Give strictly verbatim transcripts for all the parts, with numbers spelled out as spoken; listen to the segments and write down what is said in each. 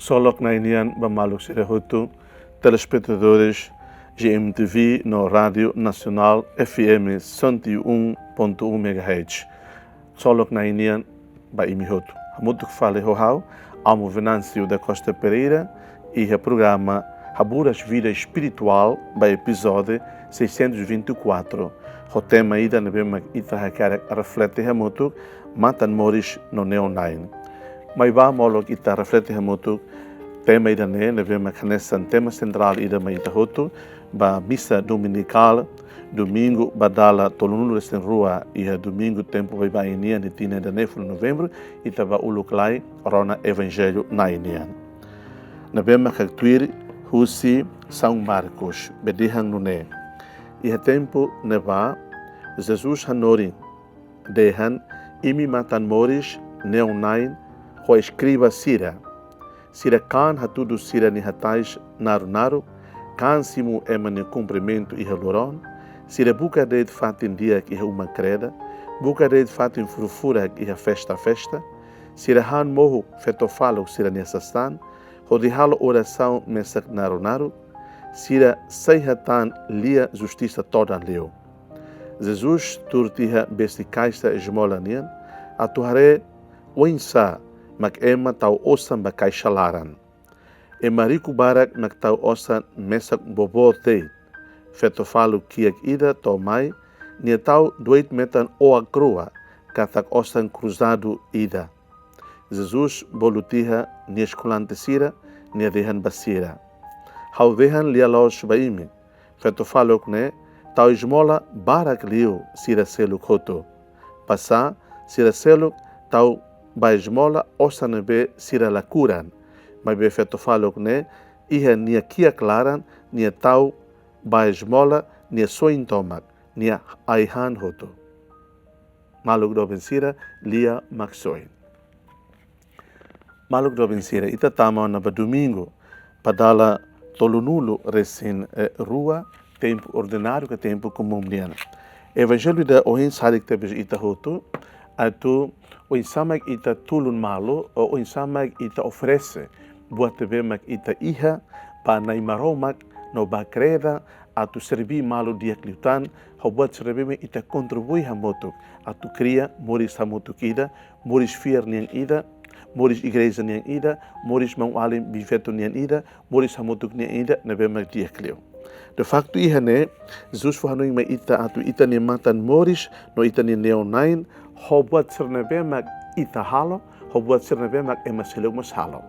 Ksolok Na'i nian ba maluk sira hotu, telespetadores G M T V no Rádio Nacional F M cento e um ponto um megahertz. Ksolok Na'i nian ba imi hotu. Hamutuk fali ho ha'u, Amo Venâncio da Costa Pereira, iha programa Haburas Vida Espiritual ba epizódiu seiscentos e vinte e quatro. Ho tema ida ne'ebé mak ita hakarak reflete hamutuk, matan moris no neon-na'in. Maibé molok ita reflete hamutuk tema ida-ne'e, ne'ebé mak hanesan tema sentrál ida mai ita hotu, ba misa dominikál, domingu ba dala tolunulu-resin-rua iha domingu tempu baibain nian iha tinan ida-ne'e fulan Novembru, ita ba uluk lai rona Evanjellu Na'i nian. Ne'ebé mak haktuir husi São Marcos, bele dehan nune'e: Iha tempu ne'ebá, Jesus hanorin, dehan: Imi matan moris, neon-na'in, ho eskriba sira. Sira kaan hatudu sira-nia hatais naruk-naruk, kaan simu ema nia kumprimentu iha loron, sira buka de'it fatin di'ak iha uma-kreda, buka de'it fatin furak-furak iha festa-festa, sira han mohu feto-faluk sira-nia sasán, hodi halo orasaun mesak naruk-naruk, sira sei hatán lia justisa todan liu. Jesus tuur tiha besik kaixa ezmola nian, atu haree oinsá mak ema tau osan ba kaixa laran. Ema riku barak mak tau osan mesak boboot de'it. Feto-faluk kiak ida to'o mai, nia tau doit metan oak rua, katak osan kruzadu ida. Jesus bolu tiha nia eskolante sira, nia dehan ba sira: Ha'u dehan lia-loos ba imi, feto-faluk ne'e tau ezmola barak liu sira seluk hotu. Basá, sira seluk tau ba ezmola osan ne'ebé sira la kuran, maibé feto-faluk ne'e iha nia kiak laran, nia tau ba ezmola nia soin tomak, nia ai-han hotu. Maluk doben sira, lia Maksoin. Maluk doben sira, ita tama ona ba domingu, ba dala tolunulu-resin-rua, tempu ordináriu ka tempu komún nian. Evanjellu ida ohin sadik tebes ita hotu, atu oinsá mak ita tulun malu, ou oinsá mak ita oferese buat ne'ebé mak ita iha ba Na'i Maromak no ba kreda, atu serbí malu di'ak liután, ho buat sira ne'ebé mak ita kontribui hamutuk, atu kria moris hamutuk ida, moris fiar nian ida, moris igreja nian ida, moris maun-alin biin-feton nian ida, moris hamutuk nian ida, ne'ebé mak di'ak liu. De faktu iha ne'e, Jesus fó hanoin mai ita atu ita-nia matan moris no ita-nia neon-na'in, ho buat sira ne'ebé mak ita halo, ho buat sira ne'ebé mak ema seluk mós halo.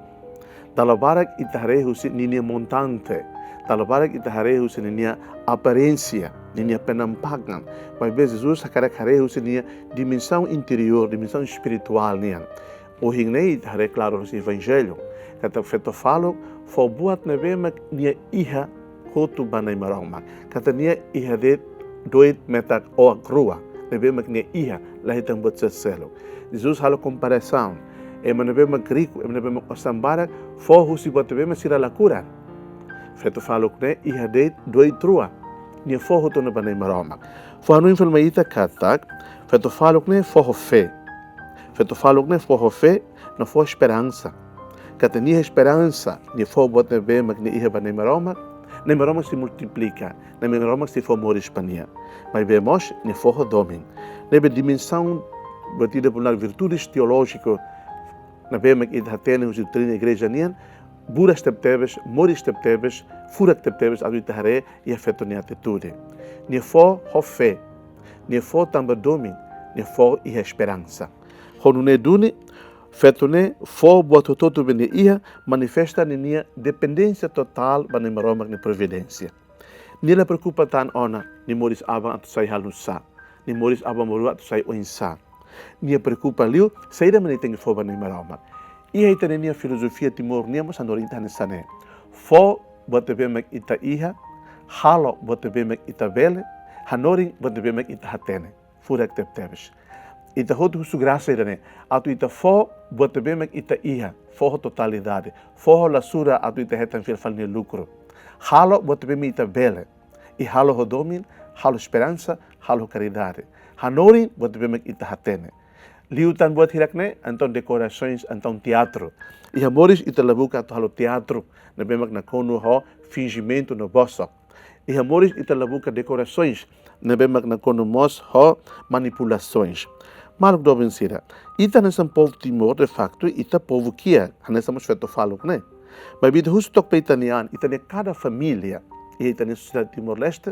Dala barak ita haree husi ninia montante, dala barak ita haree husi ninia aparénsia, ninia penampakan. Maibé Jesus hakarak haree husi ninia dimensaun interiór, dimensaun espirituál nian. Ohin ne'e ita haree klaru husi Evanjellu, katak feto-faluk fó buat ne'ebé mak nia iha hotu ba Na'i Maromak. Katak nia iha de'it doit metak oak rua, ne'ebé mak nia iha, la hetan buat sira seluk. Jesus halo komparasaun, ema ne'ebé mak riku, ema ne'ebé mak osan barak, fó husi buat ne'ebé mak sira la kuran. Feto-faluk ne'e iha de'it doit rua, nia fó hotu ona ba Na'i Maromak. Fó hanoin fali mai ita katak, feto-faluk ne'e fó ho fé. Feto-faluk ne'e fó ho fé, no fó esperansa. Katak nia iha esperansa, nia fó buat ne'ebé mak nia iha ba Na'i Maromak, Na'i Maromak sei multiplika, Na'i Maromak sei fó moris ba nia. Maibé mós, nia fó ho domin. Ne'ebé dimensaun, buat ida popular virtudes teolójiku, ne'ebé mak ita hatene husi doutrina igreja nian, buras tebetebes, moris tebetebes, furak tebetebes, atu ita haree iha feto nia atitude. Nia fó ho fé, nia fó tanba domin, nia fó iha esperansa. Ho nune'e duni, feto ne'e fó buat hotu-hotu ne'ebé nia iha, manifesta ninia dependénsia totál ba Na'i Maromak nia providénsia. Nia la preokupa tan ona, nia moris aban atu sai halo nu'usá, nia moris aban-bainrua atu sai oinsá. Nia preokupa liu, saida mak nia tenke fó ba Na'i Maromak. Iha ita-nia filozofia Timor nian mós hanorin ita hanesan ne'e. Fó buat ne'ebé mak ita iha, halo buat ne'ebé mak ita bele, hanorin buat ne'ebé mak ita hatene. Furak tebetebes. Ita hotu husu grasa ida-ne'e, atu ita fó buat ne'ebé mak ita iha, fó ho totalidade, fó ho la sura atu ita hetan fila fali nia lukru. Halo buat ne'ebé mak ita bele, i halo ho domin, halo esperansa, halo karidade. Hanorin buat ne'ebé mak ita hatene. Liután buat hirak ne'e, entaun dekorasoens, entaun teatru. Iha moris ita la buka atu halo teatru ne'ebé mak nakonu ho finjimentu no bosok. Iha moris ita la buka dekorasoens ne'ebé mak nakonu mós ho manipulasoens. Maluk doben sira, ita hanesan povu Timor, de faktu, ita povu kiak, hanesan mós feto faluk ne'e. Maibé ita husu took ba ita-nia an, ita-nia kada família, iha ita-nia sosiedade Timor-Leste,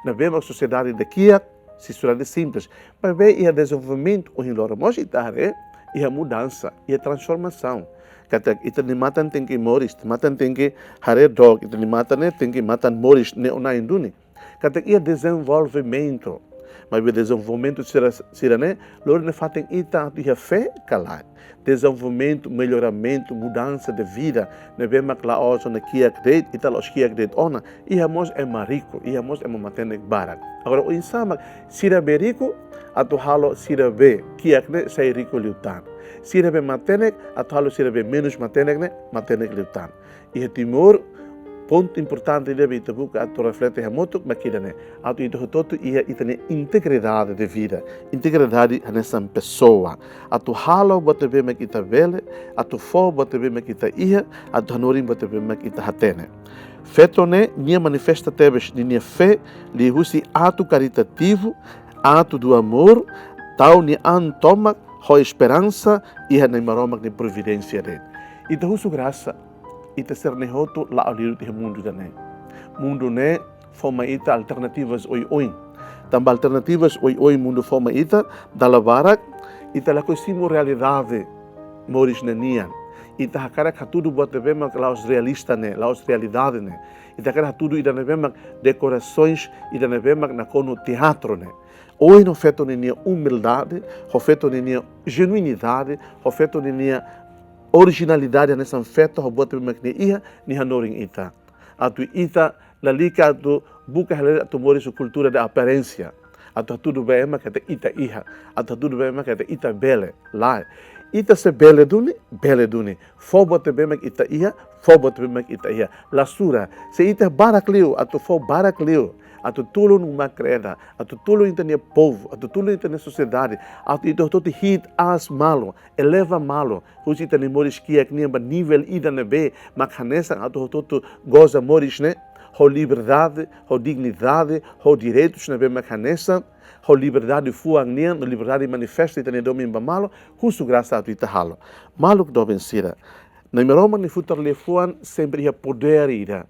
ne'ebé mak sosiedade ida kiak, sosiedade simples. Maibé iha dezenvolvimentu, ohin loron mós ita haree iha mudansa, iha transformasaun. Katak ita-nia matan tenke moris, ita-nia matan tenke haree dook, ita-nia matan ne'e tenke matan moris ne'e ona induni. Katak iha dezenvolvimentu. Maibé dezenvolvimentu sira, sira-ne'e, lori nafatin ita atu iha fé ka lae. Dezenvolvimentu, melloramentu, mudansa de vida, ne'ebé mak la'ós ona kiak de'it, ita la'ós kiak de'it ona, iha mós ema riku, iha mós ema matenek barak. Agora, oinsá mak sira be riku atu halo sira be kiak ne'e sai riku liután. Sira be matenek atu halo sira be menus matenek ne'e matenek liután. Iha Timor, pontu importante ida be ita buka atu reflete hamutuk mak ida-ne'e. Atu ita hotu-hotu iha ita-nia integridade de vida, integridade hanesan pesoa. Atu halo buat ne'ebé mak ita bele, atu fó buat ne'ebé mak ita iha, atu hanorin buat ne'ebé mak ita hatene. Feto ne'e, nia manifesta tebes ninia fé liuhusi atu karitativu, atu do amor, tau nia an tomak ho esperansa iha Nai Maromak nia providénsia de'it. Ita husu grasa, ita sira-ne'e hotu la'o liu iha mundu ida-ne'e. Mundu ne'e fó mai ita alternativas oioin. Tanba alternativas oioin mundu fó mai ita, dala barak ita lakohi simu realidade moris ne'e nian. Ita hakarak hatudu buat ne'ebé mak la'ós realista ne'e, la'ós realidade ne'e. Ita hakarak hatudu ida ne'ebé mak dekorasoens, ida ne'ebé mak nakonu teatru ne'e. Ohin ho feto ninia umildade, ho feto ninia jenuinidade, ho feto ninia orijinalidade hanesan feto, ho buat ne'ebé mak nia iha, nia hanorin ita. Atu ita lalika atu buka hela atu moris ho kultura de aparénsia. Atu hatudu ba ema katak ita iha, atu hatudu ba ema katak ita bele, lae. Ita sei bele duni, bele duni. Fó buat ne'ebé mak ita iha, fó buat ne'ebé mak ita iha. La sura, se ita barak liu, atu fó barak liu, atu tulun uma kreda, atu tulun ita-nia povu, atu tulun ita-nia sosiedade, atu ita hotu-hotu hi'it aas malu, eleva malu, husi ita-nia moris kiak nian ba nivel ida ne'ebé mak hanesan atu hotu-hotu goza moris ne'e ho liberdade, ho dignidade, ho direitus ne'ebé mak hanesan, ho liberdade fuan nian, ho liberdade manifesta ita-nia domin ba malu, husu grasa atu ita halo. Maluk doben sira, Nai Maromak nia futar liafuan sempre iha podér ida.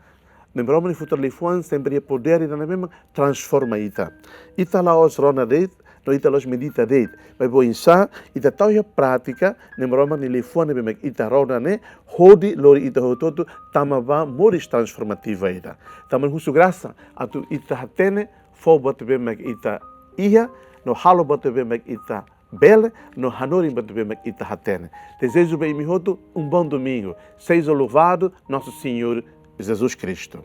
Nai Maromak nia futar liafuan sempre iha podér ida ne'ebé mak transforma ita. Ita la'ós rona de'it, no ita la'ós medita de'it. Maibé oinsá ita tau iha prátika Nai Maromak nia liafuan ne'ebé mak ita rona ne'e, hodi lori ita hotu-hotu tama ba moris transformativa ida. Tanba husu grasa atu ita hatene fó buat ne'ebé mak ita iha, no halo buat ne'ebé mak ita bele, no hanorin buat ne'ebé mak ita hatene. Dezeja ba imi hotu um bom domingo. Seja louvado nosso Senhor Jesus Cristo.